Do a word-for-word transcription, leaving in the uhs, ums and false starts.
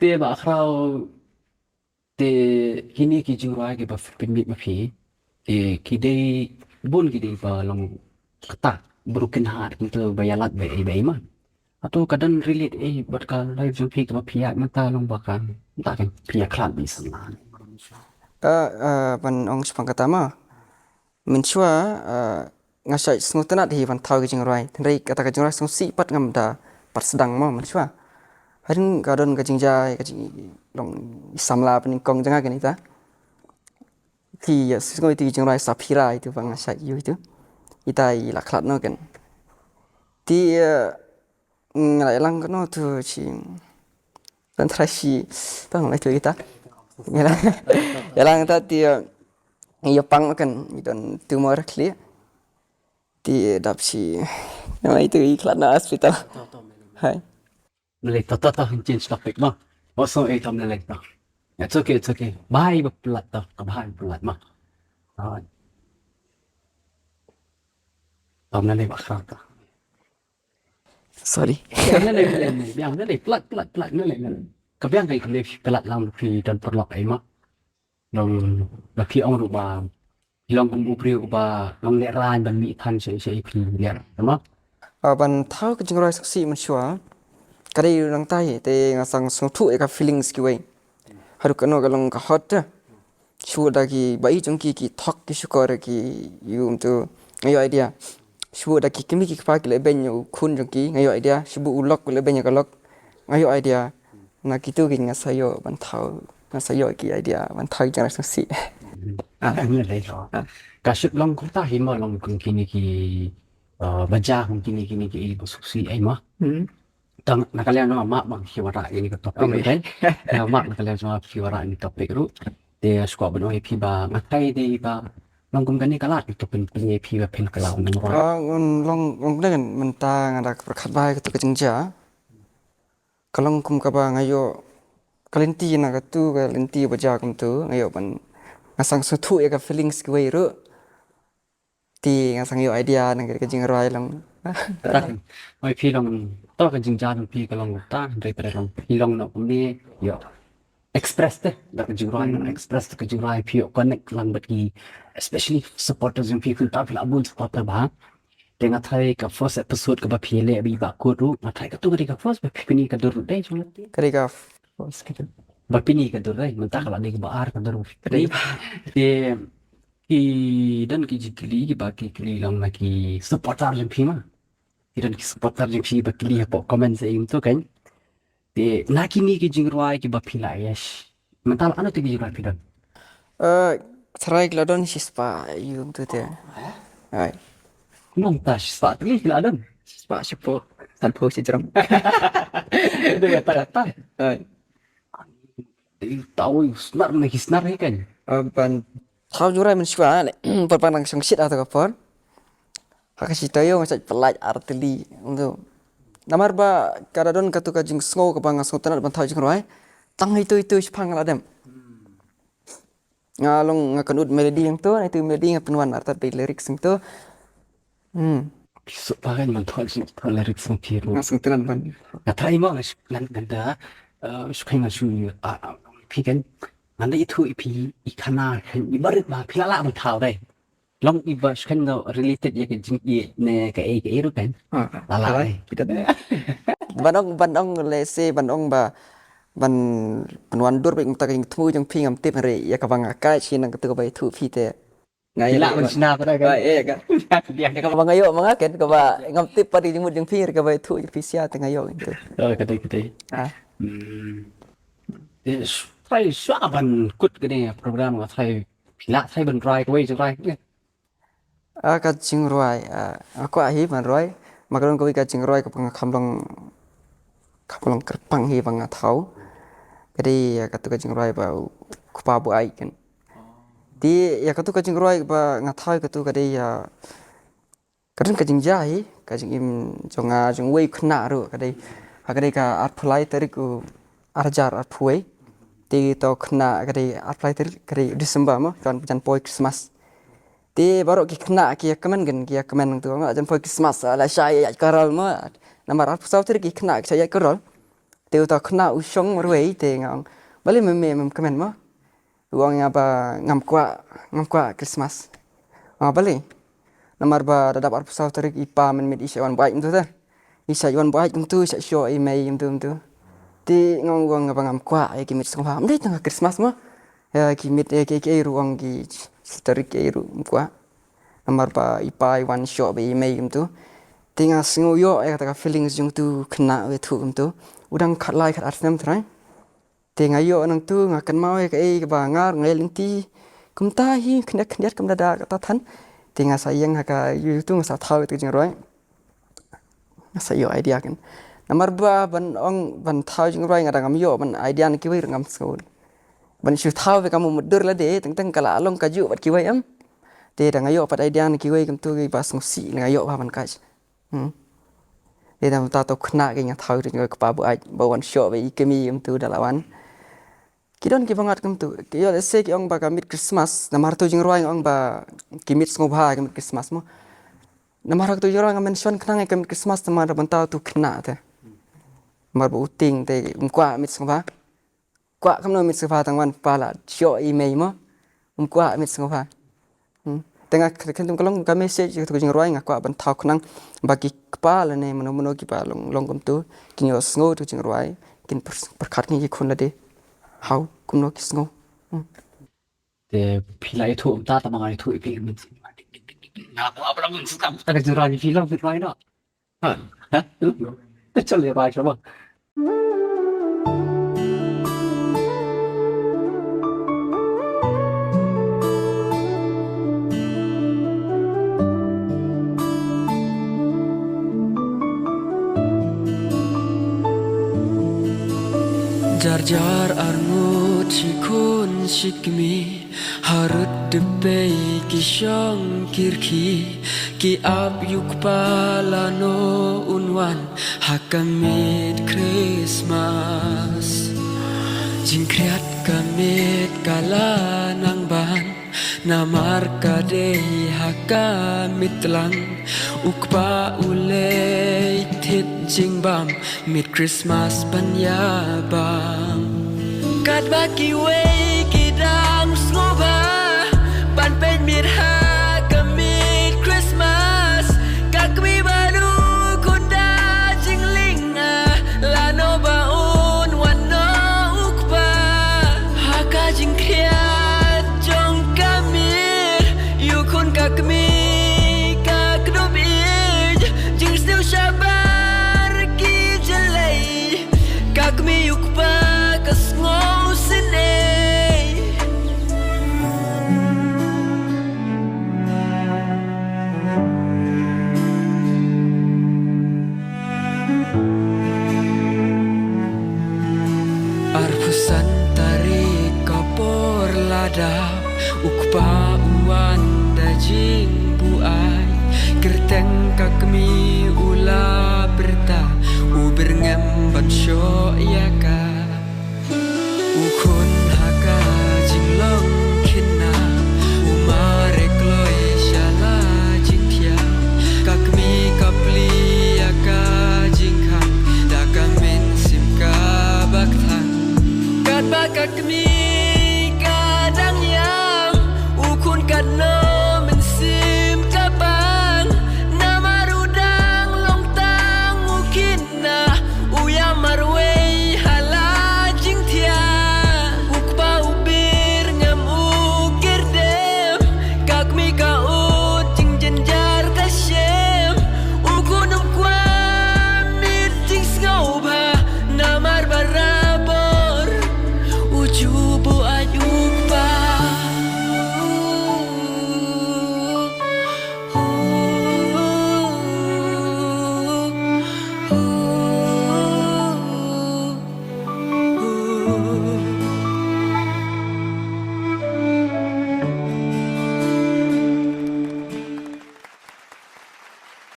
Te Bah Khraw, te kine ki jingrwai kiba pynmih ma phi, te ki dei bun ki dei ba long kata, broken heart, kumta ba ïalat ba ei ba ei ma. Hato ka don relate ei bad ka life jong phi kaba phi ïaid mynta long ba ka, mynta kan phi ïakhlad bha samla. Ah, ah, ban ong shaphang kata ma. Mynshuwa, ah, nga shait sngewtynnat hi ban thaw ka jingrwai. Hynrei kata ka jingrwai sngewsih pat ngam da pat sdang mo mynshuwa. Hadien ka don ka jingjia, ka jing long i samla pynïngkong jong nga kane ita. Ki, ah, sngew ita ki jingrwai sa phira ita ba nga shait ïoh ita. Ita i la khlad noh kan. Te, ah, nga la ïalang kano tu shi. Tang trai shi. Tang lai tu ita. Ïalang, ïalang ta te, ah, ïa pang kan i don tumor khlieh. Te dap shi. Nga lai tu i khlad na hospital. Hai. Nalei, to to to, change topic mo. Mo song ei, tom nalei to. It's okay, it's okay. Bha ba pynlait to, ka bha ba pynlait mo. To. Tom nalei, Bah Khraw to. Sorry. Biang nalei, nalei, nalei. Biang nalei, pynlait, pynlait, pynlait, nalei, nalei. Ka biang ka, ka lei pynlait lang phi don paralok ei mo. Long, la phi ong ruh ba phi long kum u briew uba long lehraiñ ban mih than sha, sha phi lehraiñ, mo? Ah, ban thaw ka jingrwai sngewsih mynshuwa. Ka dei nangta hi te nga sa sngewthuh ïa ka feelings kiwei. Haduh kano ka long ka hurt te. Shu da ki ba i jong ki ki thok ki shukor ki ïum tu. Nga ïoh idea. Shu da ki kmie ki kpa ki leh beiñ ïa u khun jong ki, nga ïoh idea. Shu u lok u leh beiñ ïa ka lok. Nga ïoh idea. Na kitu ki nga sa ïoh ban thaw, nga sa ïoh ki idea ban thaw ki jingrwai sngewsih. Ah, nga lei to. Ka shu long kumta hi mo, long kum kine ki, uh, ba jia kum kine, kine ki i ba sngewsih ei mo. Hmm. Tang na ka liang jong nga, map ma phi wanrah ïa kane ka topic ruh. Map na ka liang jong nga phi wanrah ïa kane ka topic ruh. Te shu kwah ban ong ïa phi ba nga tharai dei ba long kum kane ka lad ka topic pynïaid phi ba phin kylla na. Ah, long, long kane mynta nga da pyrkhat ba ïa katu ka jingjia. Ka long kum kaba nga ïoh ka lynti na katu ka lynti ba jia kumtu, nga ïoh ban, nga sa sngewthuh ïa ka feelings kiwei ruh. Te nga sa ïoh idea na ka jingrwai long. Oi phi long, to ka jingjia jong phi ka long ta, hynrei phi long, phi long noh kumne, ïoh express te da ka jingrwai, express da ka jingrwai, phi ïoh connect lang bad ki, especially supporters jong phi, kumta phi la bun supporter bha. Te nga tharai ka first episode kaba phi leh ba i Bah Kut ruh, nga tharai katu ka dei ka first ba phi pyni ka dur ruh dei jong. Ka dei ka first ka dur. Ba pyni ka dur dei, mynta ka la dei kaba ar ka dur ba phi pyni. Te ki don ki jingkylli kiba ki kylli lang na ki supporter jong phi ma. Ki don ki supporter jong phi ba kylli hapoh comment section tu kan. Te na kine ki jingrwai kiba phi la ïa sh-, mynta la ano te ki jingrwai phi don? Eh, tharai ki la don shispah ïa u tu te. Ai. Nangta shispah te ki la don. Shispah shiphew, sanphew shijrong. Ïa kata kata. Ai. Te tau snar ne ki snar hi kan. Eh, ban thaw jingrwai mynshuwa, pat ba nang shongshit ha kata ka por. Ha ka shi taïew nga shait pynlait ar tylli. Namar ba ka da don katu ka jingsngew kaba nga sngewtynnat ban thaw jingrwai. Tang ito ito shiphang nga la dem. Nga long nga kynnoh melody hangto, na ito melody nga pynwan artat bad lyrics hangto. Hmm. Ki suk pagan man thon suk thon lyrics song phi ru. Nga sngewtynnat ban. Nga try mo nga suk ngan ngan da suk ngan suk phi kan. Ngan da ithuh ïa phi i khana kan i barit ba phi la lah ban thaw dei. Long i ba suk ngan da related ïa ka jingïeit ne ka ei ka ei ru kan. La lah dei. Ban ong ban ong lehse ban ong ba ban ban wan dur bad kumta ka jingthmu jong phi ngam tip hynrei ïa kaba nga kai shi nang katu kaba ithuh phi te. Nga ïa lah ban shna pada ka. Ïa ka. Ïa ka ba nga ïoh ma nga kan kaba ngam tip pat ïa jingmut jong phi ïa kaba ïathuh jong phi sia te nga ïoh kan tu. Oh, ka dei ka dei. Ah. Hmm. Yes. Try shuwa ban kut kane program nga try phi lah try ban rwai kawei jingrwai. Ah, ka jingrwai, ah, nga kwah hi ban rwai. Ma ka don kawei ka jingrwai kaba nga kham long kham long kyrpang hi ba nga thaw. Ka dei ïa katu ka jingrwai ba u kpa buaid kan. Te ïa katu ka jingrwai ba nga thaw ïa katu ka dei ïa ka don ka jingjia hi ka jingim jong nga jong uwei u khynnah ruh ka dei ha ka dei ka arphew lai tarik u arhajar arphew wei. Te uta u khynnah ka dei arphew lai tarik ka dei December mo ka jan poi Christmas. Te baroh ki khynnah ki ïa kmen kan ki ïa kmen tu mo jan poi Christmas la shah ïaid carol mo. Namar arphew saw tarik ki khynnah ki shah ïaid carol. Te uta u khynnah u shong marwei te nga ong, balei me, me, mem kmen mo? U ong ïa nga ba ngam kwah, ngam kwah Christmas. Nga ong balei? Namar ba da dap arphew saw tarik i pa mynmiet i shait wan buaid kumtu te. I shait wan buaid kumtu, i shait shoh i mei kumtu kumtu. Te nga ong, u ong ïa nga ba ngam kwah ïa ki miet sngewbha. Ym dei tang ha Christmas mo. Ïa ki miet, ïa ki, ki, ki ruh, ong ki, shi tarik ki ruh ym kwah. Namar ba i pa i wan shoh bad i mei kumtu. Te nga sngew ïoh ïa kata ka feelings jong utu u khynnah u ïathuh kumtu. U dang khatlai khatar snem trai. Te nga ïoh nangtu, nga kynmaw ïa kaei kaba nga ruh nga ïaleit lynti. Kumta hi khyndiat khyndiat kumta da kata than. Te nga sa ïeng ha ka ïuh tu, nga sa thaw ïa ka jingrwai. Nga sa ïoh idea kan. Namar ba ban ong ban thaw jingrwai nga dang ngam ïoh ban idea na kiwei ruh ngam sngew. Ban shu thaw ïa ka mut mutdur lade, teng teng ka la long kajuh bad kiwei em. Te da nga ïoh pat idea na kiwei kumtu kiba sngewsih, nga ïoh ba ban kait. Hmm. Te da mynta uta u khynnah ki nga thaw ïa ka, kpa buaid ba wan shoh bad i kmie kumtu da la wan. Ki don kiba ngat kumtu. Ki ïoh lehse ki ong ba ka miet Christmas, namar utu u jingrwai nga ong ba ki miet sngewbha ka miet Christmas mo. Namar utu u jingrwai nga mention khnang ïa ka miet Christmas namar da mynta utu u khynnah te. Namar ba u tieng te um kwah miet sngewbha. Kwah kumno miet sngewbha tang wan pa la shoh i mei mo. Um kwah miet sngewbha. Hmm. Te nga kyntu ka long ka message ïa utu u jingrwai nga kwah ban thaw khnang ba ki kpa lane mano mano kiba long, long kumtu kin ïohsngew utu u jingrwai, kin pyr-, pyrkhat ïa ki khun lade. Haw, kumno ki sngew. Hmm. Te phi la ïathuh mynta tang ma nga ïathuh ïa phi mynta. Nga kwah ban ong sngewbha ïa ka jingrwai phi long phi rwai noh. Ha? Ha? Chal ïa rwai sha ba. Jar jar arngut shi khun shi kmie, harud dpei ki shong ki rkhie, ki ap ïa u kpa lano un wan ha ka miet Christmas. Jingkhriat ka miet ka la nang ban, namar ka dei ha ka miet lang, u kpa u leit thied jingbam, miet Christmas ban ïa bam. Katba kiwei ki dang sngewbha ban peit miet ha ka miet Christmas, ka kmie bad u khun da jinglyngngoh lano ba un wan noh u kpa. Ha ka jingkhriat jong ka miet, ïa u khun ka kmie ka kdup ïeit, jingsniew shabar ki jyllei. Ka kmie ïa u kpa ka sngewsynei. Arphew san tarik ka por la dap, u kpa u wan da jingbuaid. Kyrteng ka kmie u la pyrta, u byrngem ban shoh ïa ka. U khun ha ka jinglong khynnah, u mareh kloi sha la jingthiah. Ka kmie ka plie ïa ka jingkhang da ka mynsiem kaba kthang. Katba ka kmie